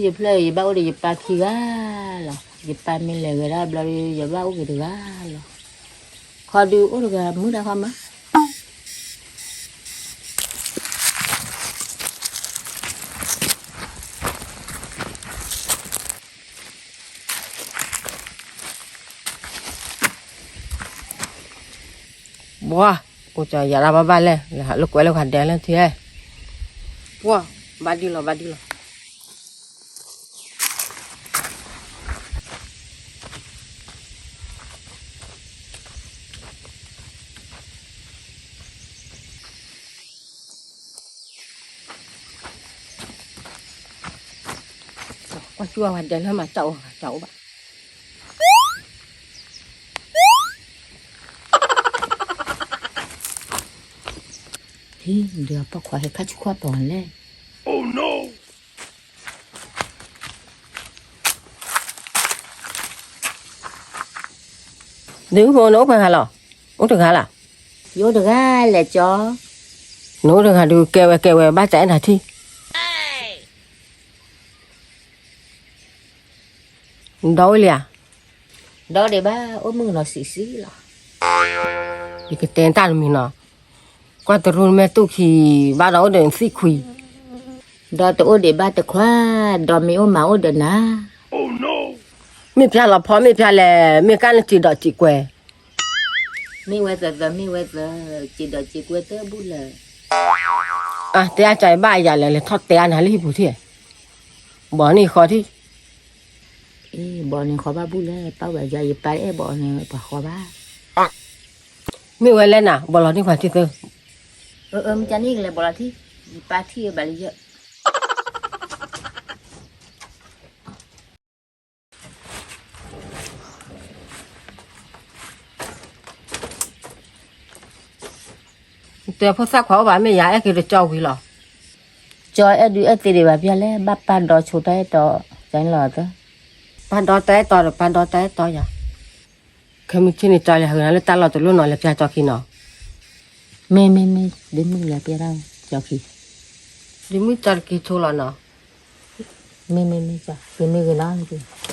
ယဖျၢၣ်ယဘၣ်အိၣ်ဒီးယပၢ်ခံဂၤလီၤ. ယပၢ်မ့ၢ်လဲၤဝဲဒၣ်ဘျီဒီး ယဘၣ်အိၣ်က့ၤတဂၤလီၤ. ခီဒုးအိၣ်တဂၤမုၢ်တၢ်ခီမး ဘှီ, အိၣ်ကယၤတၢ်ဘၣ်ဘၣ်လဲၣ်, လၢကွဲးလၢခါဒဲးလၢထံ, ပှၤ, ဘၣ်ဒုလီၤ ဘၣ်ဒုလီၤ. ကွၢ်စူၣ်ဝဲဒဲးလၢမၤတၢ်အိၣ်တၢ်အိၣ်ဘၣ်. ဟံး ဒုးအပိာ်ခွါဟဲခါဆူၣ်ခီၣ်တီၤလဲၣ်. ဒုးဖိနအိၣ်ပှဲၤဂၤလီၤ, အိၣ်တဂၤလၢ်. ယအိၣ်တဂၤလဲၣ်ကၠီ, နအိၣ်တဂၤဒုးကဲဝဲကဲဝဲဘၣ်တၢ်အဲၣ်နၤထံၣ်. ဒီးအိၣ်လံဧါ, ဒီးဒံးဘၣ်အိၣ်မုၣ်ကနီၤဆံးဆံးလီၤ. ယကတဲတၢ်တမံၤနီၤ, ကွၢ်တရူးနမဲာ်တူၢ်ခံ, ဘၣ်ဒီးအိၣ်ဒီးနသံၣ်ခွံ, ဒီးတအိၣ်ဒံးဘၣ်တခွါ, ဒီးမ့ၢ်အိၣ်မၤအိၣ်ဒီးနၤ. မ့ၢ်ဖျါလီၤဖီ မ့ၢ်ဖျါလဲၣ်, မ့ၢ်ကၢ်နစံးဒီးစံးကွဲ မ့ၢ်ဝဲသၢသၢ မ့ၢ်ဝဲသၢ, စံးဒီးစံးကွဲသၢဘူၣ်လၢ အတဲအါကၢ်ဘၣ်ယၤလဲၣ်, လဲၤထီၣ်တဲအါနၤလၢဟံၣ်ပူၤထံၣ်, ဘီန့ၣ်ဃီထံၣ်. အ့ ဘီန့ၣ်ဃီဘၣ်ဘူၣ်လဲၣ်, ပၢ်ဝဲယၤ ယပၢ်အဲၣ်ဘီန့ၣ် ပှၤဃီဘၣ်. မ့ၢ်ဝဲလဲၣ်နၤ, ဘီလီၤန့ၢ်ပှၤထံၣ်သၢ. အၢ အၢ မ့ၢ်ကန့ၣ်ကလဲၤဘီလီၤထံၣ်, ယပၢ်ထံၣ်ဘၣ်လၢယဲ တဲဖိသၣ်ခွါအိၣ်ဘၣ် မ့ၢ်ယၤအဲၣ်က့ၤတကၠီဝံၤလီၤ. ကၠီအဲၣ်ဒုးအဲၣ်သ့ဒံးဘၣ်ပျၢ်လဲၣ်, ဘၣ်ပၢ်ဒီဆိတၢ်အဲၣ်တီ, ကန့ၣ်လီၤသၢ. ပၢ်ဒီတၢ်အဲၣ်တီဒီး ပၢ်ဒီတၢ်အဲၣ်တီယၤ. ခဲမုၢ်ဆ့ၣ်န့ၣ် ကၠီလဲၤဟးဂ့ၤနၤလၢတၢ်လီၢ်တလီၢ်နီၤ, လဲၤပျၢ်ကၠီခံနီၤ. မ့ၢ် မ့ၢ် မ့ၢ် ဒ့မုၣ်လဲၤပျၢ်တၢ်ကၠီခံ. ဒ့မုၣ်ကၠီတက့ၤဆိလီၤနီၤ. မ့ၢ် မ့ၢ် မ့ၢ် ကၠီ, က့ၤမ့ၢ်ဂ့ၤနီၤ.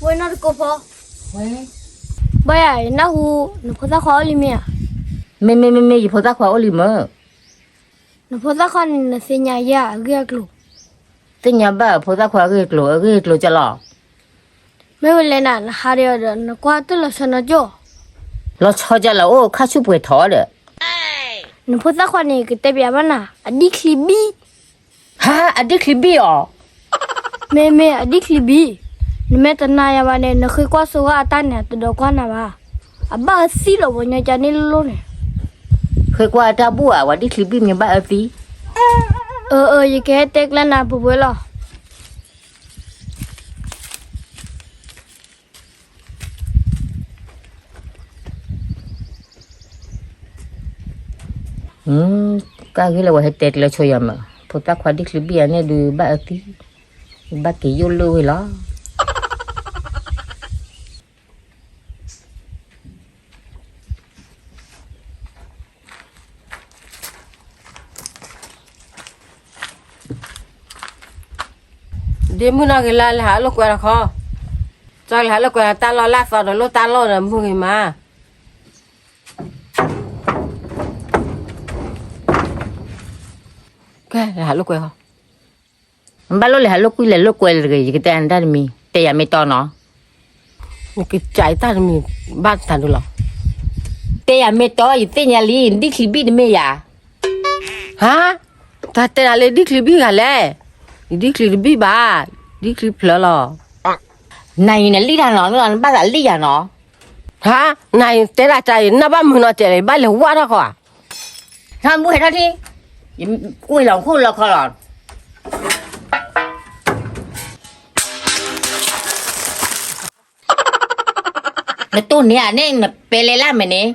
ဝဲနီၢ်တကိးဖီ, ဘၣ်ယၤ နၢ်ဟူ နဖိသၣ်ခွါအိၣ်လံမ့ၢ်ဧါ. မ့မ့မ့မ့ ယဖိသၣ်ခွါအိၣ်လံမၢ်. နဖိသၣ်ခွါန့ၣ် နသ့ၣ်ညါယၤအဂ့ၢ်အကျိၤ. သ့ၣ်ညါဘၣ်ဖိသၣ်ခွါအဂ့ၢ်အကျိၤ, အဂ့ၢ်အကျိၤကလီၤ. မ့ၢ်ဝဲလဲၣ်နၤ နဟးဒီးဒီး နကွၢ်တၢ်လီၤဆီနီၤကၠိ. လီၤဆီကလီၤ အိၣ်ခါဆူၣ်ပှဲၤထီၣ်ဒီး နဖိသၣ်ခွါန့ၣ် ကတဲပၠးဘၣ်နၤ အဒံၣ်ချံဘံၣ်. ဟါ, အဒံၣ်ချံဘံၣ်အီၤ. မ့မ့ၢ်အဒံၣ်ချံဘံၣ်, နမ့ၢ်တနာ်ယၤဘၣ်န့ၣ် နဃ့ကွၢ်စိဂၤအတၢ်န့ၣ် တဒိးကွၢ်နၤဘၣ်. အဘၣ်အသံလီၤ ပှၤညီကန့ၣ်လိၤလိၤန့ၣ်. ဃ့ကွၢ်အတၢ်ဘူၣ်ဧါ, ဝဲဒံၣ်ချံဘံၣ်မ့ၢ်ဘၣ်အသံ. အၢ အၢ ယကဟဲတဲကျဲနၤပှဲၤပှဲၤလီၤ. ကၢ်ဂ့ၤလၢဝဲဟဲတဲကျဲဆိယၤမး, ဖိသၣ်ခွါဒံၣ်ချံဘံၣ်အန့ၣ်ဒုးဘၣ်အသံ, ဘၣ်က့ၤယိၣ်လၢဝဲလီၤ. ဒ့မုၣ်နီၢ်ဂ့ၤလၢလဲၤဟးလိာ်ကွဲတခီ, ကၠီလဲၤဟးလိာ်ကွဲတၢ်လီၢ်လၢအသီဒီးလိၣ်တၢ်လီၢ်ဒီးမုၢ်ဂ့ၤမး, ကဲလဲၤဟးလိာ်ကွဲဃီ, ဘၣ်လိၣ်လဲၤဟးလိာ်ကွံလဲၤလိာ်ကွဲလၢတဂ့ၤ ယကတဲနတၢ်တမံၤ တဲယၤမ့ၢ်တီနီၤ, နကစးယတၢ်တမံၤ, ဘၣ်တၢ်ဒုလီၤ, တဲယၤမ့ၢ်တီ ယသ့ၣ်ညါလံ ဒံၣ်ချံဘံၣ်တမ့ၢ်ယၤ ဟါ, တၢ်တဲနၤလၢဒံၣ်ချံဘံၣ်ဂၤလဲၣ်, ယဒံၣ်ချံတဘံၣ်ဘၣ်, ဒံၣ်ချံဖျၢၣ်လီၤ, နၤအံၤနလံၣ်တၢ်နီၤ နဘၣ်သးလံၣ်ယၤနီၤ, ဟါ, နၤအံၤတဲဒၣ်တၢ်အံၤ နဘၣ်မုာ်နီၤတဲာ်လၢ ဘၣ်လဲၤဝါထီၣ်ဃီဧါ, ဟါမူဟဲထီၣ်ထံ, ယကွံာ်လီၤခိၣ်လီၤခီလီၤ, နတိၢ်န့ၢ်ဧါန့ၣ် နပဲလဲလၢ်မဲာ်န့ၣ်